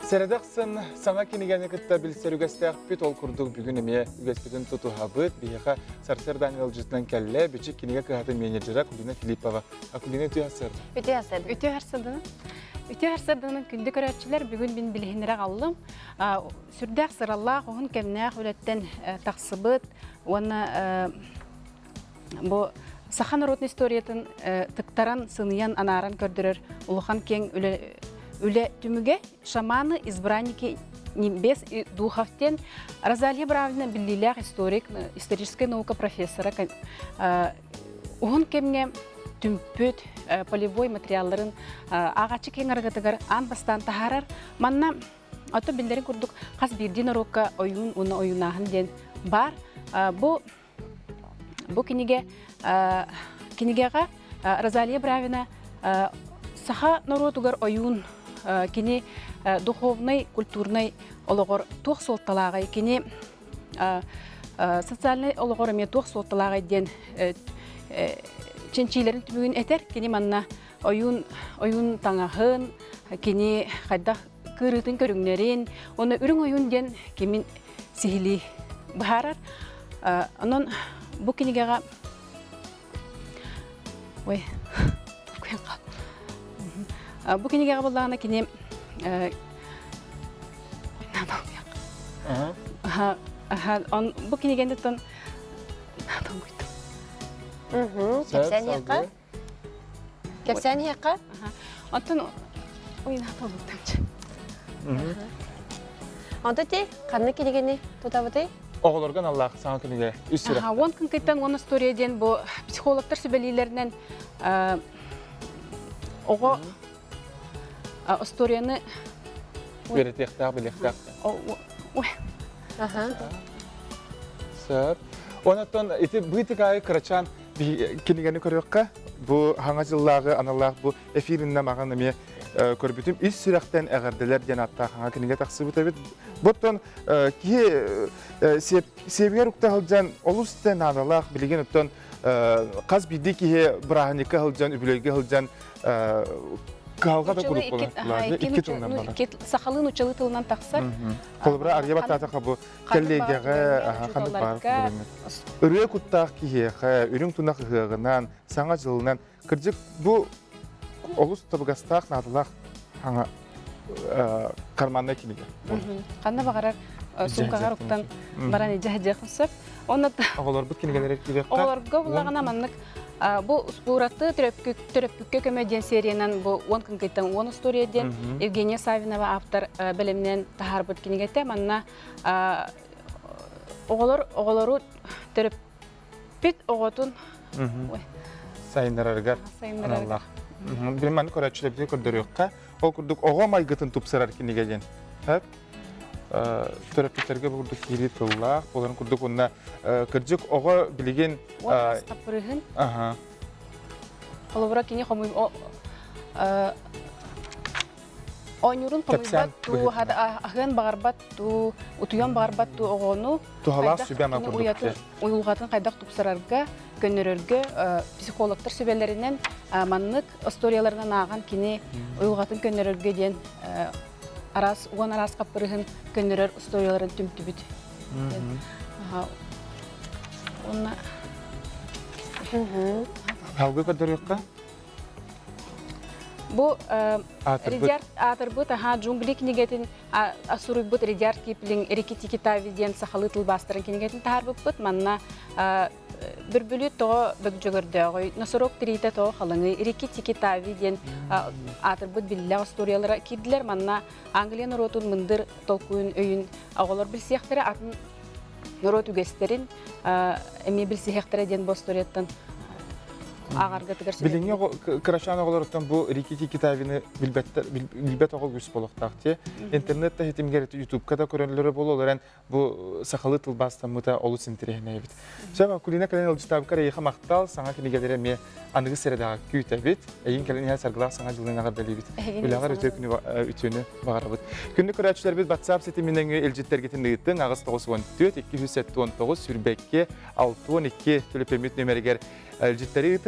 Сэрэдэхсэн саҥа кинигэни кытта билсэр үгэстээхпит. Ол курдук бүгүн эмиэ үгэспитин тутуһабыт. Биһиэхэ сарсыардаан ыалдьытынан кэллэ Бичик кинигэ кыһатын менеджерэ Акулина Филиппова. Акулина үтүө сарсыарда. Үтүө сарсыарда. Үтүө сарсыарданан. Үтүө сарсыарданан күндү көрөөччүлэр бүгүн мин билиһиннэрэ аҕаллым. Сүрдээх сыралаах, уһун кэмнээх үлэттэн тахсыбыт уонна Бу саха норуотун историятын тыктаран, сыныйан, анааран көрдөрөр улахан киэҥ үлэ, үлэ түмүгэ «Шаманы, избранники небес и духов» диэн Розалия Бравлина биллиилээх историк, историческай наука профессора уһун кэмҥэ түмпүт полевой материалларын ааҕааччы киэҥ арыгытыгар аан бастаан таһаарар. Манна ото биллэрин курдук хас биирдии норуокка ойуун уонна ойуунааһын диэн баар. Бу Бу кинигэ кинигэҕэ Розалия Бравина саха норуотугар ойуун кини духовнай, культурнай олоҕор туох суолталааҕый, кини социальнай олоҕор эмиэ туох суолталааҕый диэн чинчиилэрин түмүгүн этэр. Кини манна ойуун ойуун таҥаһын, кини хайдах кыырыытын көрүҥнэрин уонна үрүҥ ойуун диэн кимин сиһилии быһаарар. Онон бу кинигэҕэ ой бу кинигэҕэ буоллаҕына кини бу кинигэни Кэпсээн иһиэххэ. Кэпсээн иһиэххэ. Оттон уйнааталыттамчы. Онто ти ханнык кинигэни тутабытый? Оҕолорго аналлаах саҥа кинигэ үс сүрэх. Уон күн уон история диэн бу психологтар сүбэлиилэринэн оҕо историяны үөрэтиэхтээх, билиэхтээх. Сөп. Онон ити быытык аайы кырачаан кинигэни көрүөххэ. Бу хаҥа дьыллааҕы аналлаах бу эфириннэ маҕан эмиэ көрбүтүм. Ис сүрэхтэн эҕэрдэлэр диэн ааттаах хаҥа кинигэ тахсыбыт эбит. Буттан киһи сиэбигэр укта сылдьан олус да наадалаах билигин оттон хас биирдии киһи бырааһынньыкка сылдьан, үбүлүөйгэ сылдьан кыһалҕа да куруук буолар. Икки тылынан барар. Сахалыы нууччалыы тылынан тахсар. Холобура, арыйа баттаатахха бу кэллиэгэҕэ ханнык баар ырыа куттаах киһиэхэ үрүҥ тунах ыһыаҕынан, саҥа дьылынан кырдьык бу олус табыгастаах, наадалаах хаҥа карманнай кинигэ. Ханна баҕарар суумкаҕар уктан баран илдьэ сылдьыаххын сөп. Онно Оҕолорбут кинигэлэри киириэххэ. Оҕолорго буллаҕына маннык бу ураты төрөппүккэ көмө диэн сериянан бу уон кыҥкыйтан уон история диэн Евгения Савинова автор бэлэмнээн таһаарбыт кинигэтэ. Манна оҕолор оҕолору төрөппүт оҕотун сайыннарарыгар аналлаах. Билим маны көрөөччүлэрбитин көрдөрүөххэ. Ол курдук оҕо майгытын тупсарар кинигэ диэн. Төрөппүттэргэ бу курдук киирии тыллаах, боларын курдук уонна кырдьык оҕо билигин Таппырыһын. Холобура кини хомуй Оонньуурун хомуйбат дуу, аһыан баҕарбат дуу, утуйан баҕарбат дуу оҕону туһалаах сүбэ-ама курдук уйулҕатын хайдах тупсарарга, көннөрөргө психологтар сүбэлэринэн маннык историяларынан ааҕан кини уйулҕатын көннөрөргө диэн араас уон араас хаппырыһын көннөрөр историяларын түмтүбүт. Уонна Халгы көрдөрүөххэ? Бу Редьярд аатырбыт аха джунгли кинигэтин суруйбут Редьярд Киплинг Рикки-Тикки-Тави диэн сахалыы тылбаастарын кинигэтин таһаарбыппыт. Манна бүрбүлүт тоҕо бөгдьөгөрдөөҕүй, носорог тириитэ тоҕо халыҥый, Рикки-Тикки-Тави диэн аатырбыт биллээх остуоруйалара киирдилэр. Манна Англия норуотун мындыр толкуйун өйүн оҕолор билсиэхтэрэ, атын норуот үгэстэрин эмиэ билсиһиэхтэрэ диэн бу остуоруйаттан ааҕаргытыгар Билиҥҥи кырачаан оҕолоруттан бу Рикки Китавины билбэттэр билбэт оҕо үгүс буолуохтаах дии. Интернет да ситимигэр ютубка да көрөллөрө буолуо эрэн бу сахалыы тылбаастаммыта олус интэриэһинэй эбит. Сөп, Акулина кэлэн ыалдьыттаабыккар эйиэхэ махтал, саҥа кинигэлэри эмиэ аныгы сирэдэҕэ күүтэбит. Эйин кэлэн иһэр саргылаах саҥа дьылынан эҕэрдэлиибит. Үлэҕэр үтүө күнү үтүөнү баҕарабыт. Күндү көрөөччүлэрбит WhatsApp ситиминэн илдьиттэргитин ыытыҥ 894 279 22 62 төлөпүөммүт нүөмэригэр илдьиттэри ыытын.